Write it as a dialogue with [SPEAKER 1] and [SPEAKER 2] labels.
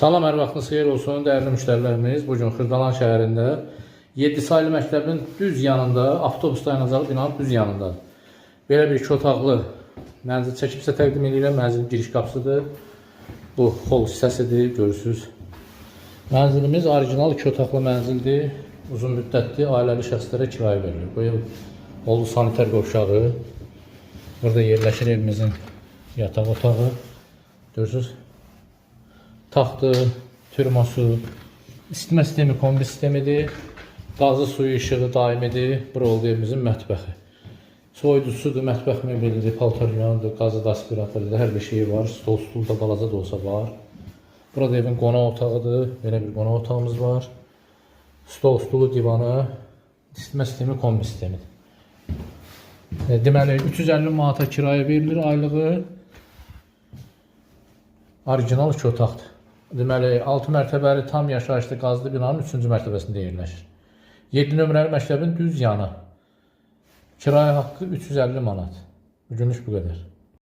[SPEAKER 1] Salam, hər vaxtınız xeyir olsun, dəyərli müştərilərimiz. Bu gün Xırdalan şəhərində 7 saylı məktəbin düz yanında, avtobus dayanacağı binanın düz yanında belə bir iki otaqlı mənzil çəkib sizə təqdim edirəm. Mənzilin giriş qapısıdır. Bu hol hissəsidir, görürsüz. Mənzilimiz orijinal iki otaqlı mənzildir. Uzun müddətli ailəli şəxslərə kirayə verilir. Bu ev oldu sanitar qovşağı. Burada yerləşir evimizin yataq otağı. Görürsüz. Taxtı, termosu, isitmə sistemi kombi sistemidir. Qazı, suyu, işığı daimidir. Bura oldu evimizin mətbəxi. Soyuducusudur, mətbəx mebelidir, paltar yuyanıdır, qazı da, aspiratordur, hər bir şeyi var. Stol, stul da balaca da olsa var. Burada evin qonaq otağıdır. Belə bir qonaq otağımız var. Stol, stulu, divanı, isitmə sistemi kombi sistemidir. Deməli 350 manata kirayə verilir aylığı. Orijinal iki otaqdır. Deməli 6 mərtəbəli tam yaşayışlı qazlı binanın 3-cü mərtəbəsində yerləşir. 7 nömrəli məktəbin düz yanı. Kirayə haqqı 350 manat. Bugünlük bu qədər.